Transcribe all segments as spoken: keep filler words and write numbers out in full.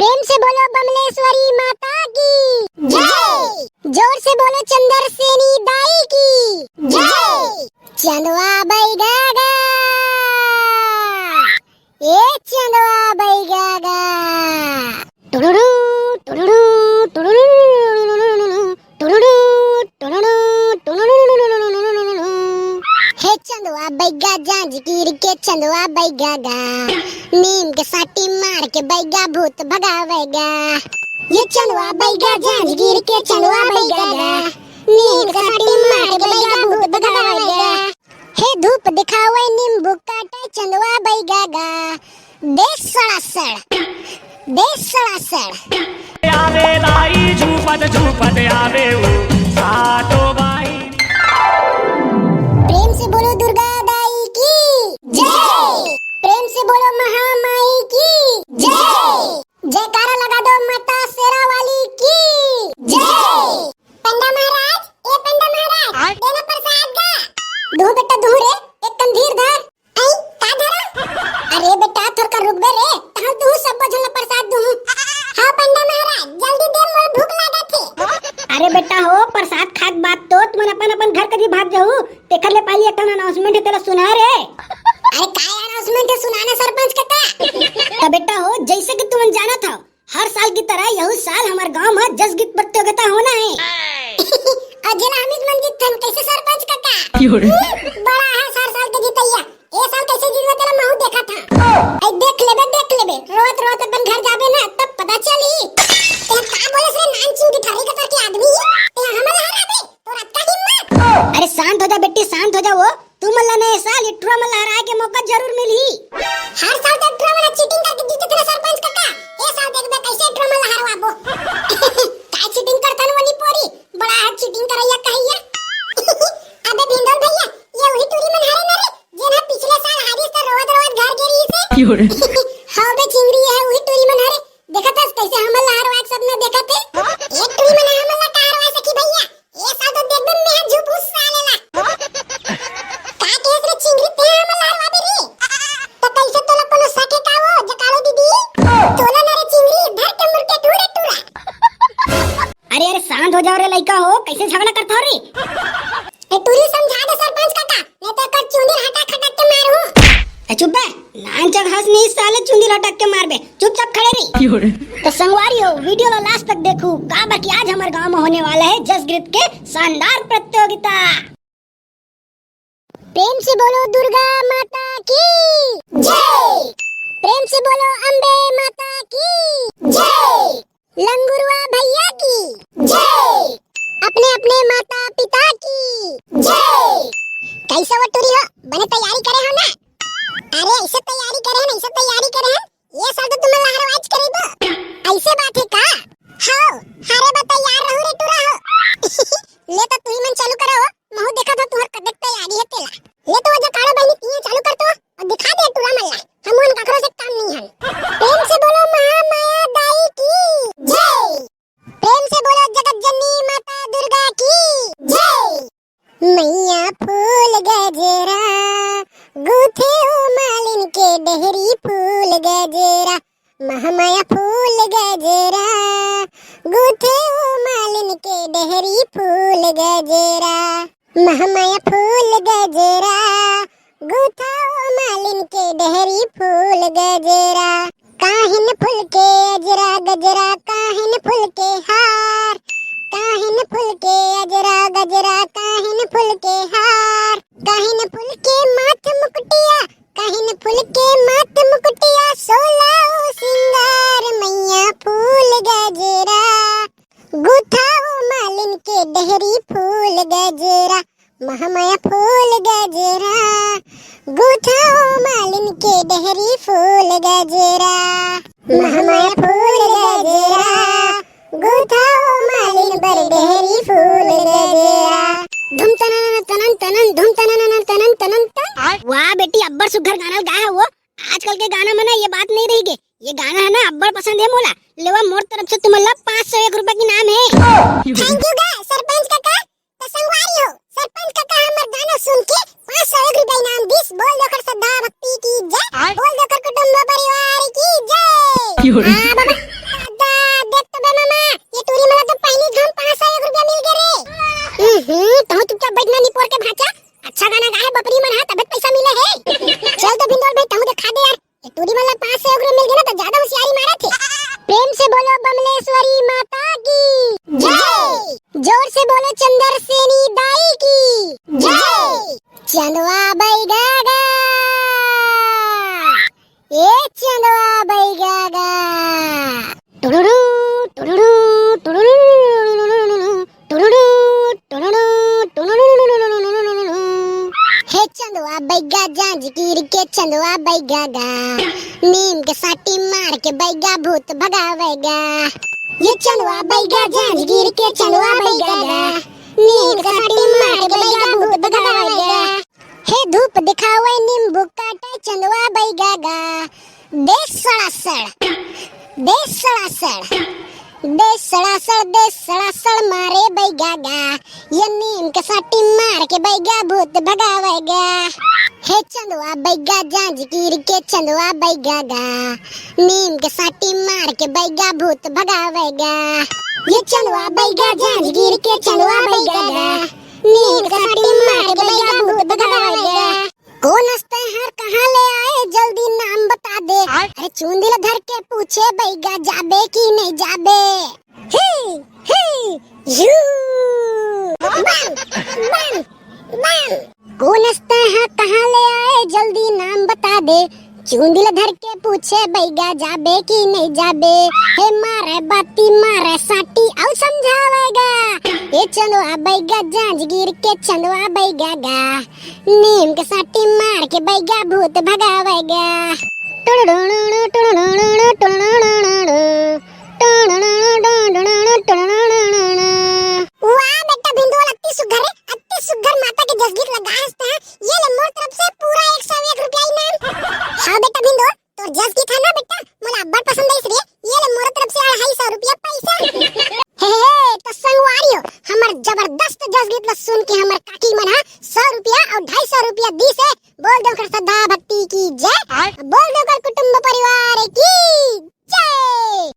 प्रेम से बोलो बमलेश्वरी माता की जय। जोर से बोलो चंद्रसेनी दाई की जय। चंदवा बैगा गा, ए चंदवा बैगा गा। टुडुडु, टुडुडु, टुडुडु, टुडुडु, टुडुडु, टुडुडु। हे चंदवा बैगा जांजगीर के चंदवा बैगा गा, नीम के साटी मार के बैगा भूत भगावेगा। ये चंदवा बैगा जांजगीर के चंदवा बैगा गा, नीम के साटी मार के बैगा भूत भगावेगा। हे धूप दिखावे नींबू काटे चंदवा बैगा गा, दे सड़ासड़, दे सड़ासड़। आवे दाई झूपत झूपत आवे ऊ सातो बाई। प्रेम से बोलो दुर्गा दाई की जय। प्रेम से बोलो महामाई की जय। जयकारा लगा दो माता शेरा वाली की जय। पंडा महाराज, ए पंडा महाराज, आय। देना प्रसाद गा। दूहूं बेटा दूहूं रे, एक कंधीर धर। आई, का धरा? अरे बेटा, थोरका रुकबे रे, तहन तू सब झन ला प्रसाद दूहूं। हाँ पंडा महाराज, जल्दी दे, मोर भूख लागत हे। अरे बेटा हो, प्रसाद खाक बाद तो तुमन अपन अपन घर कती भाग जाहू, तेकर ले पहली एक ठन announcement हे, तेला सुना रे। अरे काय announcement हे, सुनाना सरपंच कका। त बेटा हो, जैसे कि तुमन जानत हव, हर साल की तरह यहू साल हमर गांव में जस गीत प्रतियोगिता होना हे। अउ जेला हमीच मन जीतथन, कैसे सरपंच कका? बड़ा हे हर साल के जीतैया, ए साल कैसे जीतबे तेला महू देखत हंव। ए देख लेबे, देख लेबे, रोत रोत अपन घर जाबे ना तब पता चलही। तें का बोले रे नानचुन गिठारी कतर के आदमी, तें हमन ला हराबे, तोर अतका हिम्मत? अरे शांत हो जा बेटी, शांत हो जा वो। तुमन ला नए साल ये टुरा मन ला हराए के मौका जरूर मिलही। हर साल तो टुरा मन चीटिंग करके जीतथे ना सरपंच कका, ए साल देखबे कैसे टुरा मन ला हरवाबो। काय चीटिंग करथन वो नी पोरी, बड़ा हे चीटिंग करैया कहैया। अबे भिंडोल भैया, ये उही टुरी मन हरे ना रे, जेन ह पिछले साल हारिस त रोवत रोवत घर गे रिहिस हे। हाँ बे चिंगरी, ये उही टुरी मन हरे, देखत हस कैसे हमन ला हरवाए के सपना देखत हे। एक टुरी मन हमन ला का हरवाए सखी भैया, ए साल तो देखबे मैं झूप उस साले ला। का केस रे चिंगरी, तें हमन ला हरवाबे रे? त कैसे तोला कोनो शक हे का वो जकालो दीदी? तोला ना रे चिंगरी, धर के मुर्के ढूंढे टूरा। अरे अरे शांत हो जाओ रे लइका हो, कैसे झगड़ा करत हो रे? ए टूरी समझा दे सरपंच कका, नहीं तो एकर चुंदी हटा खटक के मारू। ए चुप बे, नानचक हस नहीं साले चुंदी लटक के मारबे, चुपचाप खड़े रही। तो संगवारी हो, वीडियो ला लास्ट तक देखू, काबर कि आज हमर गांव में होने वाला हे जस गीत के शानदार प्रतियोगिता। प्रेम से बोलो दुर्गा माता की जय। प्रेम से बोलो अम्बे माता की जय। लंगुरवा भैया की जय। अपने अपने माता पिता की जय। कैसे वो टूरी हो, बने तैयारी करे हो ना? अरे ऐसे तैयारी करे हैं, ऐसे तैयारी करे हैं, ये साल तो तुमन ला हरवाएच करबो। ऐसे बात हे का? हाँ, हरे बा तैयार रहू रे टूरा हो। ले तो तुही मन चालू करो हो, महू देखत हो तुहर कतेक तैयारी हे तेला। ले तो वो जकाड़ो बहिनी तिही चालू कर तो, अउ दिखा दे टूरा मन ला, हमन ककरो से कम नहीं हन। प्रेम से बोलो महामाया दाई की जय। प्रेम से बोलो जगत जननी माता दुर्गा की जय। मैया फूल गजरा गूथे ओ मालिन के डहरी फूल गजरा, महामाया फूल गजरा गूथे ओ मालिन के डहरी फूल गजरा, महामाया फूल गजरा गूथा ओ मालिन के डहरी फूल गजरा। काहिन फूल के अजरा गजरा, काहिन फूल के हार, काहिन फूल के अजरा गजरा, काहिन फूल के हार, काहिन फूल के माथ मुकुटिया, काहिन फूल के माथ मुकुटिया, सोला ओ सिंगार मैया फूल गजरा। गूथा ओ मालिन के डहरी फूल गजरा, महामाया फूल गजरा। गूथा ओ मालिन के डहरी फूल गजरा, महामाया फूल गजरा। गूथा ओ मालिन बर डहरी फूल गजरा। धुम तनन तनन तनन, धुम तनन तनन तनन तन। वाह बेटी, अब्बड़ सुघर गाना गाए हे वो। आजकल के गाना में ना ये बात नहीं रही गे। ये गाना हे ना अब्बड़ पसंद हे मोला। लेवा मोर तरफ से तुमन ला पाँच सौ एक रुपया के इनाम हे। Thank you गा सरपंच कका। तो संगवारी हो, सरपंच कका हमर गाना सुन के पाँच सौ एक रुपया इनाम दिस। बोल दो कर श्रद्धा भक्ति की जय, बोल दो कर कुटुंब परिवार की जय। हाँ बाबा। टुडुडु, टुडुडु, टुडुडु, टुडुडु, टुडुडु, टुडुडु। हे चंदवा बैगा जांजगीर के चंदवा बैगा गा, नीम के साटी मार के बैगा भूत भगावेगा। ये चंदवा बैगा जांजगीर के चंदवा बैगा गा, नीम के साटी मार के बैगा भूत भगावेगा। हे धूप दिखावे नींबू काटे चंदवा बैगा गा, दे सड़ासड़, दे सड़ासड़, दे सड़ासड़, दे सड़ासड़ मारे बैगा गा, ये नीम के साटी मार के बैगा भूत भगावेगा। हे चंदवा बैगा जांजगीर के चंदवा बैगा गा, नीम के साटी मार के बैगा भूत भगावेगा। ये चंदवा बैगा जांजगीर के चंदवा बैगा गा, नीम के साटी मार के बैगा भूत भगावेगा। कौन हस तैं हर कहाँ ले आए, जल्दी नाम बता दे। अरे चूंदी ला धर के पूछे बैगा जाबे कि नहीं जाबे। ही, ही, यू। बम, बम, बम। कौन हस तैं हर कहाँ ले आए, जल्दी नाम बता दे। चूंदी ला धर के पूछे बैगा जाबे कि नहीं जाबे। हे मारे बाती मारे साटी अउ समझावेगा। ए चंदवा बैगा जांजगीर के चंदवा बैगा गा, नीम के साटी मार के बैगा भूत भगावेगा। टुड़ुड़ुड़ुड़ु, टुड़ुड़ुड़ुड़ु, टुड़ुड़ुड़ुड़ु, टुड़ुड़ुड़ुड़ु, टुड़ुड़ुड़ुड़ु। वाह बेटा भिंदोल, अति सुघर रे, अति सुघर माता के जसगीत लगा हस तैं। ये ले मोर तरफ से पूरा एक सौ एक रुपया इनाम। हाँ बेटा भिंदोल, तोर जसगीत है ना बेटा, मोला अब्बड़ पसंद आइस रे। ये ले मोर तरफ से अढ़ाई सौ रुपया पैसा। हे, हे, तो संगवारी हो, हमर जबरदस्त जसगीत ला सुन के हमर काकी मन हा सौ रुपया अउ ढाई सौ रुपया दीस हे। बोल दे ओकर श्रद्धा भक्ति की जय। बोल दे ओकर कुटुंब परिवार की जय।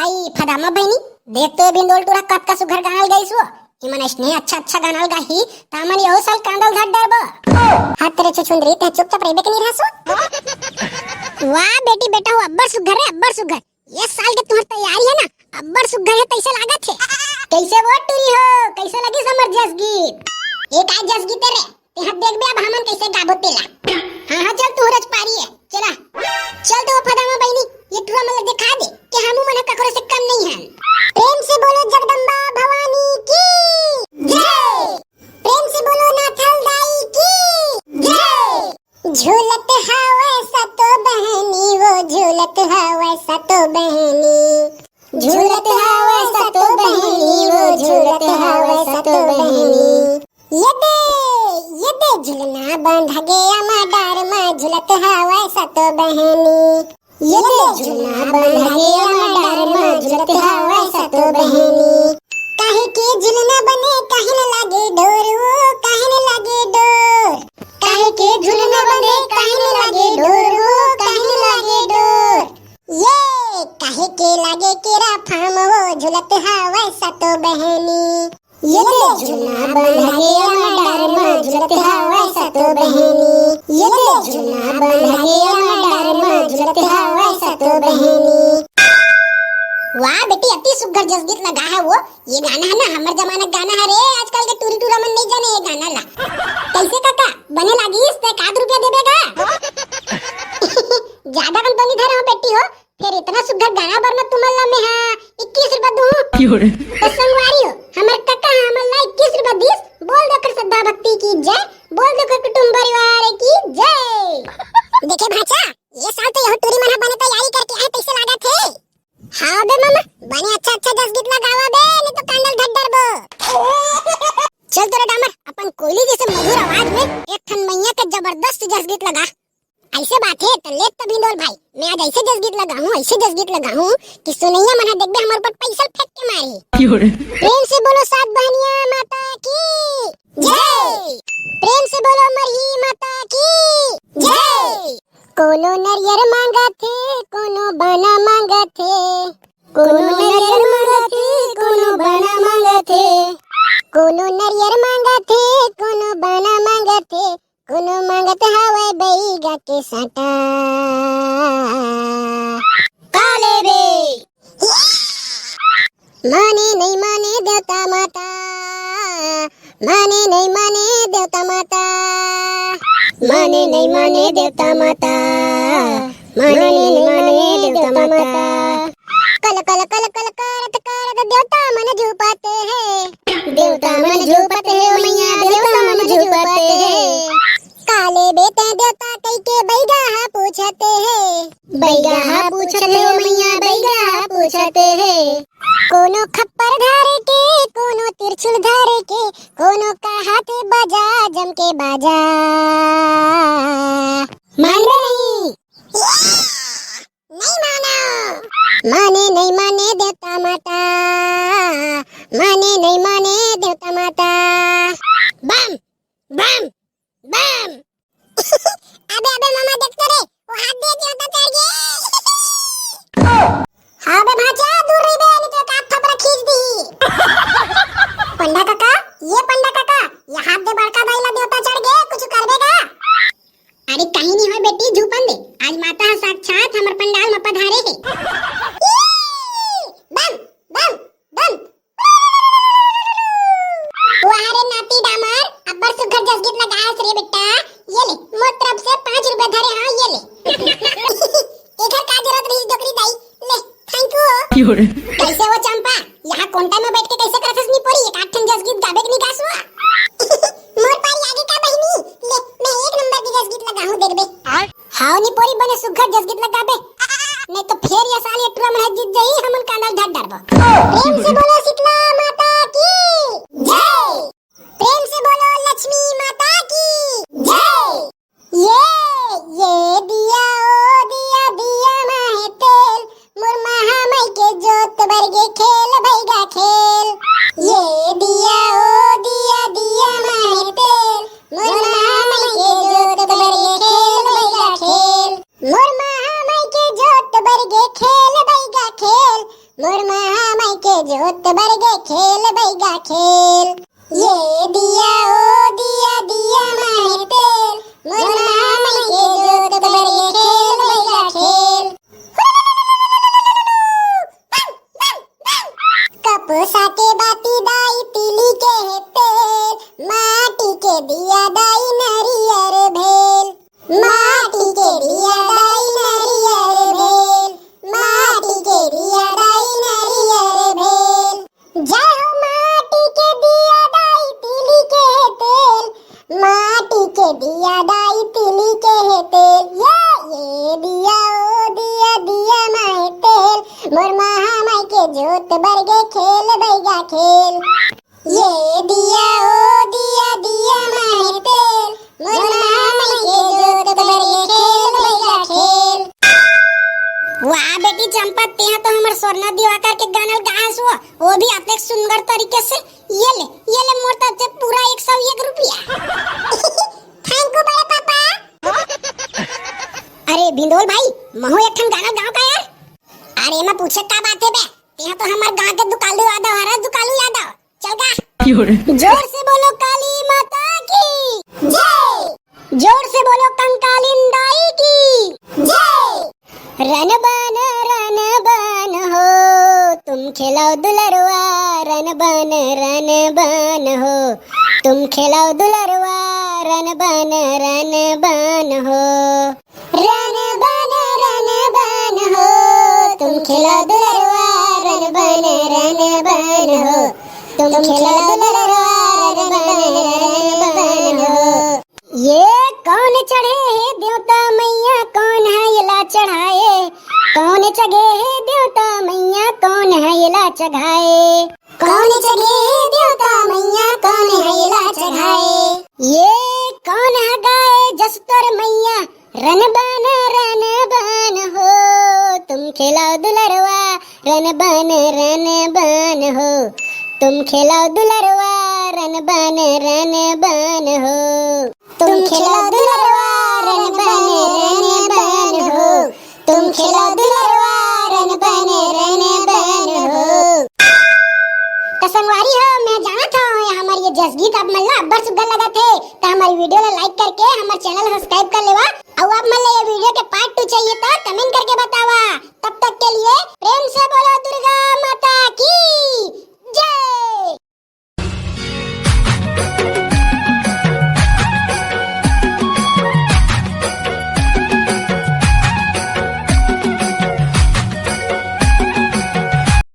आई फदामा बहिनी, देख तो ये भिंदोल टूरा कतका सुघर गाना ल गाइस वो। इमन अइसने अच्छा अच्छा गाना ल गाही, त हमन यहो साल कांदा ल धर डरबो। हत रे छुछुंदरी, तैं चुपचाप रहिबे के नहीं रहसो। वाह बेटी बेटा हो, अब्बड़ सुघर रे, अब्बड़ सुघर। ये साल के तुम्हर तैयारी है ना, अब्बड़ सुघर है, तैसे लागत है। कैसे वो टूरी हो, कैसे लगिस हमर जसगीत? ये काय जसगीत है रे? तेहा देखबे अब हमन कइसे गाबो तेला। हाँ, हाँ, चल तू रजपारी है, चला। चल तो फदामा बहिनी, ये टूरा मन ला दिखा दे कि हमू मन ह ककरो से कम नहीं हन। प्रेम से बोलो जगदम्बा भवानी की जय। प्रेम से बोलो नाथल दाई की जय। झूलत हावै सतो बहनी वो, झूलत हावै सतो बहनी। झूलत हावै सतो बहनी वो, झूलत हावै सतो बहनी। ये दे, ये दे झुलना बांधा गे आमा डार मा, झुलत हावै सतो बहनी। ये दे झुलना बांधा गे आमा डार मा, झुलत हावै सतो बहनी। काहे के झुलना बने, काहे न लागे डोर वो, काहे न लागे डोर। काहे के झुलना बने, काहे न लागे डोर वो, काहे न लागे डोर। ये काहे के लागे केरा फाम वो, झुलत हावै सतो बहनी। ये दे झुलना बांधा गे आमा डार मा, झुलत हावै सतो बहनी। ये दे झुलना बांधा गे आमा डार मा, झुलत हावै सतो बहनी। वाह बेटी, अति सुघर जसगीत लगा है वो। ये गाना है ना, हमर जमाना के गाना है रे, आजकल के टूरी टूरा मन नहीं जाने ये गाना ला। कैसे काका, बने लागिस, तैं का दू रुपया देबे का? ज्यादा कन तो नहीं धरे हो बेटी हो, फेर इतना सुघर गाना बर ना तुमन ला मैं हा इक्कीस रुपया दूं। क्यों रे? तो संगवारी हो, हमर काका हा हमन ला इक्कीस रुपया दीस, बोल दे कर श्रद्धा भक्ति की जय, बोल दे कर कुटुंब परिवार की जय। देखे भांचा, ये साल तो यहो टूरी मन हा बने तैयारी करके आए, कैसे लागत है? हाँ बे मामा, बने अच्छा अच्छा जसगीत लगावा बे, नहीं तो कांदा ल धर डरबो। चल तोरे डामर, अपन कोयली जैसे मधुर आवाज में एक ठन मैया के जबरदस्त जसगीत लगा। ऐसे बात है, तो ले तो भिंदोल भाई, मैं आज ऐसे जसगीत लगाहूँ, ऐसे जसगीत लगाहूँ कि सुनैया मन हा देखबे हमर ऊपर पैसा फेंक के मारही। क्यों रे? प्रेम से बोलो सात बहनिया माता की जय। प्रेम से बोलो मरही माता की जय। कोनो नरियर मांगत हे, कोनो बाना मांगत हे। कोनो नरियर मांगत हे, कोनो बाना मांगत हे। कोनो नरियर मांगत हे, कोनो बाना मांगत हे। कोनो मांगत हवय बैगा के साटा। का लेबे? माने नहीं माने देवता माता, माने नहीं माने देवता माता, माने नहीं माने देवता माता, माने नहीं माने देवता माता। कल कल कल कल करत करत देवता मन झूपत हे। देवता मन झूपत हे ओ मैया, देवता मन झूपत हे। काले बेटा देवता कई के बैगा हा पूछत हे। बैगा हा पूछत हे ओ मैया, बैगा हा पूछत हे। कोनो खप्पर धारे के, कोनो त्रिशूल धारे के, कोनो का हाथ बजा जम के बाजा। मान नहीं। नहीं मानो। माने नहीं माने देवता माता, माने नहीं माने देवता माता। बम बम बम। अबे अबे मामा देख तो रे, वो हाथ दे देवता चढ़ गए। हाँ बे भांचा, दूर रही बे, नहीं तो एक आध थपरा खींच दी। पंडा काका, ये पंडा काका, ये हाथ दे बड़का भाई ला देवता चढ़ गए, कुछ करबे का? अरे कहीं नहीं होय बेटी, झूपन दे। आज माता ह साक्षात हमर पंडाल म पधारे हे। ई! बम, बम, बम। वाह रे नाती डामर, अब्बड़ सुघर जसगीत लगायस रे बेटा। ये ले, मोर तरफ से पाँच रुपया धरे, हाँ, ये ले। एकर का जरूरत रही डोकरी दाई? ले, thank you। कैसे वो चंपा, यहाँ कोंटा में बैठ के कैसे करथस निपोरी? एक आध ठन जसगीत गाबे के नहीं गास वो? मोर पारी आगे का बहिनी, ले, मैं एक नंबर के जसगीत लगाहूँ, देखबे। हाव निपोरी, बने सुघर जसगीत लगाबे, नहीं तो फेर ये साल ये टूरा मन ह जीत जाही, हमन कांदा ल ढाट डारबो। प्रेम से बोलो शीतला माता की जय। प्रेम से बोलो लक्ष्मी माता की जय। ये, ये दिया ओ दिया, दिया माहे तेल, मोर महामाई के जोत बर गे खेल बैगा खेल। ये दिया ओ दिया, दिया माहे तेल, मोर महामाई के जोत बर गे खेल बैगा खेल। मोर महामाई के जोत बर गे खेल बैगा खेल, मोर महामाई के जोत बर गे खेल बैगा खेल। ये दिया ओ दिया, दिया माहे तेल, मोर महामाई के जोत बर गे खेल बैगा खेल। कपसा के बाती दाई, तिली के हे तेल, माटी के दिया दाई, नरियर भेल। माटी के दिया दाई, नरियर भेल, माटी के दिया दाई, नरियर भेल। जय हो माटी के दिया दाई, तिली के हे तेल, माटी के दिया दाई, तिली के हे तेल। ये, ये दिया ओ दिया, दिया माहे तेल, मोर महामाई के जोत बर गे खेल बैगा खेल। ये दिया ओ दिया, दिया माहे तेल, मोर महामाई के जोत बर गे खेल बैगा खेल। वाह बेटी चंपा, तेहा तो हमर स्वर्णा दिवाकर के गाना ल गायस वो, वो भी अतेक सुंदर तरीके से। ये ले, ये ले मोर तरफ से पूरा एक सौ एक रुपया। Thank you बड़े पापा। अरे भिंदोल भाई, महू एक ठन गाना गाँव का यार। अरे मैं पूछे का बात है बे, तेहा तो हमर गाँव के दुकालू यादव हरस, दुकालू यादव। चल गा। जोर से बोलो काली माता की जय। जोर से बोलो कंकालिन दाई की जय। रन बन रन बन हो, तुम खेलव दुलरवा, रन बन रन बन हो, तुम खेलव दुलरवा, रन बन रन बन हो। रन बन रन बन हो, तुम खेलव दुलरवा, रन बन रन बन हो, तुम खेलव दुलरवा, रन बन रन बन हो। ये कौन चढ़े हे देवता मैया, कौन है एला चढ़ाए? कौन चढ़े हे देवता मैया, कौन है एला चढ़ाए? कौन चढ़े हे देवता मैया, कौन है एला चढ़ाए? ये कौन है गाए जस तोर मैया, रन बन रन बन हो, तुम खेलव दुलरवा, रन बन रन बन हो, तुम खेलव दुलरवा, रन बन रन बन हो। तुम खेलव दुलरवा, रन बन रन बन हो, तुम खेलव दुलरवा, रन बन रन बन हो। त संगवारी हो, मैं जानत हव, ये हमर ये जसगीत आप मन ला अब्बड़ सुग्घर लगत हे, त हमर video ला like करके हमर channel subscribe कर लेवा, अउ आप मन ला ये video के part two चाहिए त comment करके